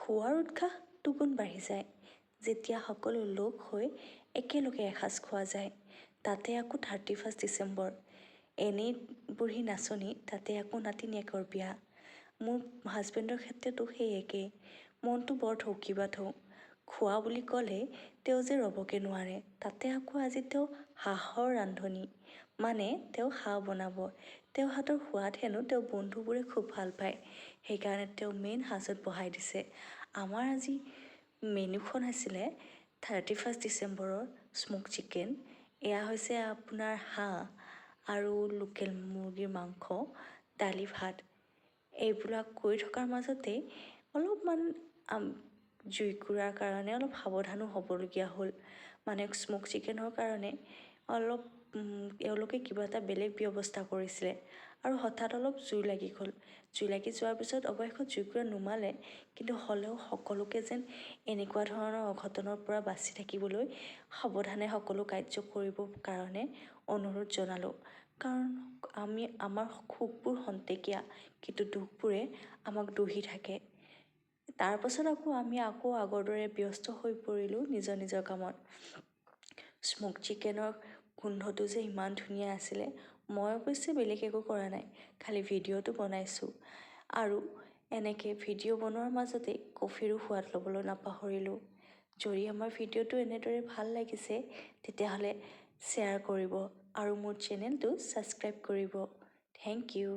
খোৱাৰ উৎসাহ দুগুণ বাঢ়ি যায় যেতিয়া সকলো লগ হৈ একেলগে এসাঁজ খোৱা যায়। তাতে আকৌ 31 ডিচেম্বৰ, এনেই বুঢ়ী নাচনী, তাতে আকৌ নাতিনীয়েকৰ বিয়া। মোৰ হাজবেণ্ডৰ ক্ষেত্ৰতো সেই একেই, মনটো বৰ থৌকি-বাথৌ। খোৱা বুলি ক'লে তেওঁ যে ৰ'বকে নোৱাৰে। তাতে আকৌ আজি তেওঁ হাঁহৰ ৰান্ধনি, মানে তেওঁ হাঁহ বনাব। তেওঁৰ হাতৰ সোৱাদ হেনো তেওঁৰ বন্ধুবোৰে খুব ভাল পায়, সেইকাৰণে তেওঁ মেইন সাজত বহাই দিছে। আমাৰ আজি মেনুখন আছিলে 31 ডিচেম্বৰৰ স্ম'ক চিকেন। এয়া হৈছে আপোনাৰ হাঁহ আৰু লোকেল মুৰ্গীৰ মাংস, দালি, ভাত। এইবিলাক কৰি থকাৰ মাজতেই অলপমান জুইকুৰাৰ কাৰণে অলপ সাৱধানো হ'বলগীয়া হ'ল। মানে স্ম'ক চিকেনৰ কাৰণে অলপ এওঁলোকে কিবা এটা বেলেগ ব্যৱস্থা কৰিছিলে আৰু হঠাৎ অলপ জুই লাগি গ'ল। জুই লাগি যোৱাৰ পিছত অৱশেষত জুইকুৰা নুমালে, কিন্তু হ'লেও সকলোকে যেন এনেকুৱা ধৰণৰ অঘটনৰ পৰা বাচি থাকিবলৈ সাৱধানে সকলো কাৰ্য কৰিবৰ কাৰণে অনুৰোধ জনালোঁ। কাৰণ আমি আমাৰ সুখবোৰ খন্তেকীয়া, কিন্তু দুখবোৰে আমাক দহি থাকে। তাৰপাছত আকৌ আমি আকৌ আগৰ দৰে ব্যস্ত হৈ পৰিলোঁ নিজৰ নিজৰ কামত। স্ম'ক চিকেনৰ গোন্ধটো যে ইমান ধুনীয়া আছিলে! মই অৱশ্যে বেলেগ একো কৰা নাই, খালি ভিডিঅ'টো বনাইছোঁ আৰু এনেকৈ ভিডিঅ' বনোৱাৰ মাজতেই কফিৰো সোৱাদ ল'বলৈ নাপাহৰিলোঁ। যদি আমাৰ ভিডিঅ'টো এনেদৰে ভাল লাগিছে, তেতিয়াহ'লে শ্বেয়াৰ কৰিব আৰু মোৰ চেনেলটো ছাবস্ক্ৰাইব কৰিব। Thank U.